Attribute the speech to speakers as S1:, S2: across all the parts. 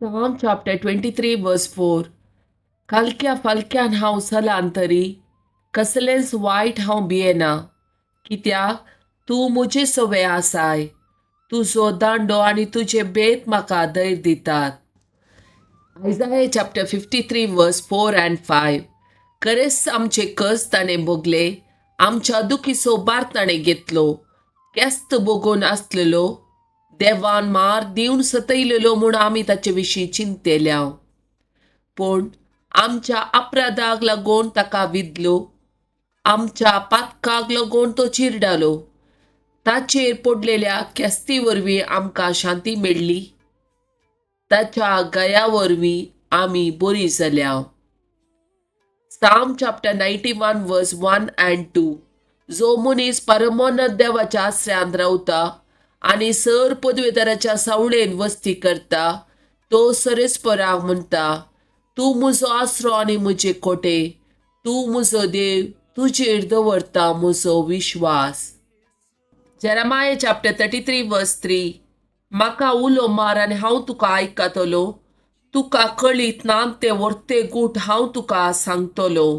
S1: Psalm chapter 23 verse 4. कालक्या फालक्यान हांव सलान तरी कसलेंच वायट हांव भियेना, कित्याक तूं म्हजे सवे आसाय. तुजो दांडो आनी तुजे बेत म्हाका धैर्य दितात. Isaiah chapter 53 verse 4 and 5. खरेंच आमचे कस ताणें भोगले, आमच्या दुखीचो भार ताणें घेतलो. केस्त भोगून आसलेलो देवान मार दिवन सतयलेलो म्हूण आमी ताचे विशीं चिंतेल्या. पूण आमच्या अपराधाक लागून ताका विदलो, आमच्या पातकाक लागून तो चिरडालो. ताचेर पडलेल्या केस्ती वरवीं आमकां शांती मेळ्ळी, ताच्या गया वरवीं आमी बरी जाल्या. Psalm chapter 91 verse 1 and 2. जो मनीस परमोन्नत देवाच्या आसऱ्यांत रावता आनी सर पदवेदाराच्या सावळेन वस्ती करता, तो सरेस्पराक म्हणटा, तूं म्हजो आसरो आनी म्हजे कोटे, तूं म्हजो देव, तुजेर दवरता म्हजो विश्वास. Jeremiah chapter 33 verse 3. म्हाका उलो मार आनी हांव तुका आयकतलो, तुका कळीत ना ते व्हरते गूट हांव तुका सांगतलो.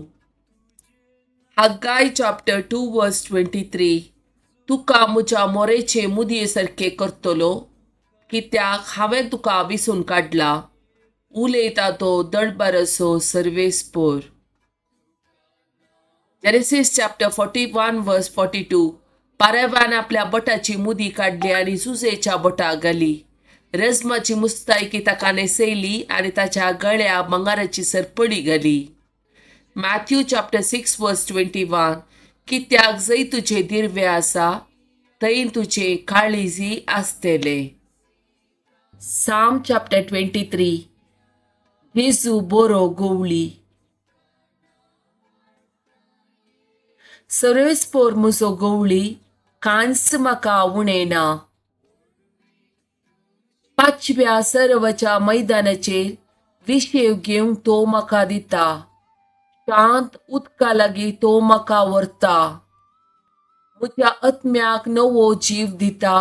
S1: Haggai chapter 2 verse 23. तुका म्हज्या मोरेचे मुदये सारकें करतलो, कित्याक हांवें तुका विसून काडला, उलयता तो दळबाराचो सर्वेस्पोर. Genesis chapter 41 verse 42. पारेवान आपल्या बोटाची मुदी काडली आनी जुजेच्या बोटाक घाली. रजमाची मुस्तायकी ताका न्हेसयली आनी ताच्या गळ्या मंगाराची सरपळी घाली. Matthew chapter 6 verse 21. कित्याक जंय तुजें दिर्वे आसा थंय तुजें काळीजी आसतलें. Psalm chapter 23. जेजू बरो गोवळी. सर्वेस्पोर म्हजो गवळी, कांयच म्हाका उणें ना. पांचव्या सर्वाच्या मैदानाचेर विशेव घेवंक तो म्हाका दिता. शांत उदका लागीं तो म्हाका व्हरता. म्हज्या आत्म्याक नवो जीव दिता.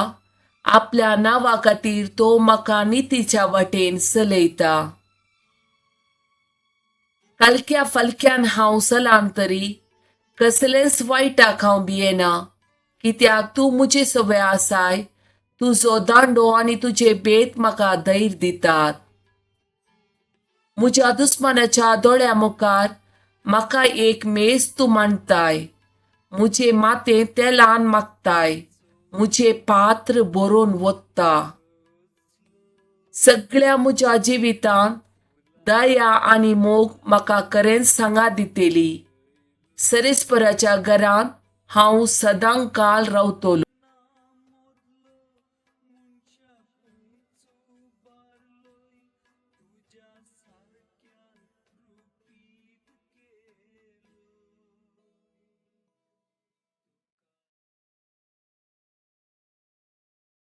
S1: आपल्या नांवा खातीर तो म्हाका नितीच्या वाटेन चलयता. कालक्या फालक्यान हांव सलाम तरी कसलेंच वायटाक हांव भियेना, कित्याक तूं म्हजे सवे आसाय. तुजो दांडो आनी तुजे बेत म्हाका धैर्य दितात. म्हज्या दुस्मानाच्या दोळ्या मुखार म्हाका एक मेज तूं मांडताय. म्हजें माथें तेलान मागताय, म्हजें पात्र भरून वता. सगळ्या म्हज्या जिवितांत दया आनी मोग म्हाका खरेंच सांगात दितली. सरेस्पराच्या घरांत हांव सदांकाल रावतलो.